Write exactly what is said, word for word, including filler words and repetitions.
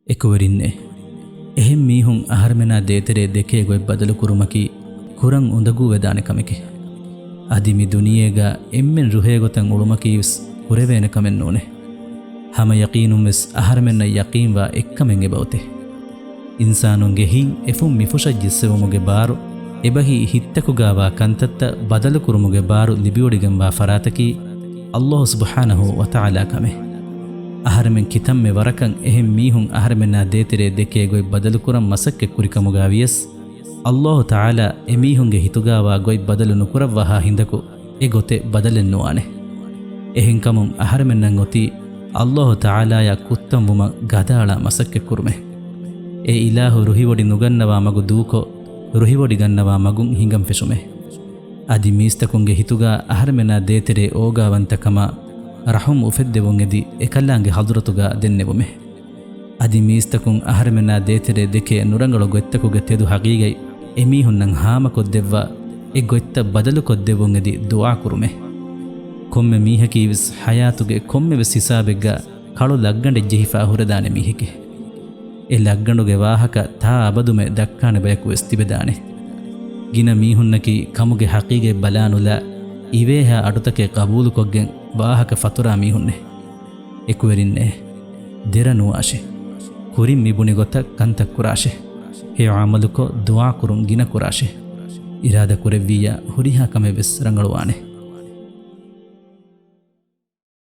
އެކުވެރިންނޭ! އެހެން މީހުން އަހަރެމެނާ ދޭތެރޭ ދެކޭ ގޮތް ބަދަލު ކުރުމަކީ ކުރަން އުނދަގޫވެދާނެ ކަމެކޭ. އަދި މި ދުނިޔޭގަ އެންމެން ރުހޭ ގޮތަށް އުޅުމަކީވެސް ކުރެވޭނެ ކަމެއް ނޫނޭ. ހަމަ ޔަޤީނުންވެސް އަހަރެމެންނަށް ޔަޤީންވާ އެއްކަމެއް އެބައޮތޭ. އިންސާނުންގެ ހިތް އެފުން މިފުށަށް ޖެއްސެވުމުގެ ބާރު، އެބަހީ ހިތްތަކުގާވާ ކަންތައްތައް ބަދަލުކުރުމުގެ ބާރު ލިބިވޮޑިގެންވާ ފަރާތަކީ، ﷲ ސުބްޙާނަހޫ ވަތަޢާލާ ކަމެއް. އަހަރެމެން ކިތަންމެ ވަރަކަށް އެހެން މީހުން އަހަރެމެންނާ ދޭތެރޭ ދެކޭ ގޮތް ބަދަލުކުރަން މަސައްކަތްކުރިކަމުގާ ވިޔަސް، ﷲ ތަޢާލާ އެމީހުންގެ ހިތުގާވާ ގޮތް ބަދަލު ނުކުރައްވާހާ ހިނދަކު އެ ގޮތެއް ބަދަލެއް ނުވާނެ. އެހެންކަމުން އަހަރެމެންނަށް އޮތީ ﷲ ތަޢާލާޔާ ކުއްތަންވުމަށް ގަދައަޅާ މަސައްކަތްކުރުމެ. އެ އިލާހު ރުހިވޮޑި ނުގަންނަވާ މަގު ދޫކޮށް، ރުހިވޮޑިގަންނަވާ މަގުން ހިނގަން ފެށުމެ. އަދި މީސްތަކުންގެ ހިތުގާ އަހަރެމެނާ ދޭތެރޭ އޯގާވަންތަކަމާ ރަޙުމް އުފެއްދެވުން އެދި އެކަލާނގެ ޙަޟްރަތުގާ ދެންނެވުމެ. އަދި މީސްތަކުން އަހަރެމެނާ ދޭތެރޭ ދެކޭ ނުރަނގަޅު ގޮތްތަކުގެ ތެދު ޙަޤީޤަތް އެމީހުންނަށް ހާމަކޮށްދެއްވާ، އެ ގޮތްތައް ބަދަލުކޮށްދެއްވުން އެދި ދުޢާ ކުރުމެ. ކޮންމެ މީހަކީވެސް ޙަޔާތުގެ ކޮންމެވެސް ހިސާބެއްގާ ކަޅު ލައްގަނޑެއް ޖެހިފާ ހުރެދާނެ މީހެކޭ. އެ ލައްގަނޑުގެ ވާހަކަ ތާ އަބަދުމެ ދައްކާނެ ބަޔަކުވެސް ތިބެދާނެ. ގިނަ މީހުންނަކީ ކަމުގެ ޙަޤީޤަތް ބަލާނުލާ، އިވޭހާ އަޑުތަކެއް ޤަބޫލުކޮށްގެން ވާހަކަ ފަތުރާ މީހުންނޭ. އެކުވެރިންނޭ! ދެރަ ނުވާށޭ. ކުރިން މިބުނި ގޮތަށް ކަންތައް ކުރާށޭ. ހެޔޮ ޢަމަލުކޮށް ދުޢާކުރުން ގިނަ ކުރާށޭ. އިރާދަ ކުރެއްވިއްޔާ ހުރިހާ ކަމެއް ވެސް ރަނގަޅުވާނެ.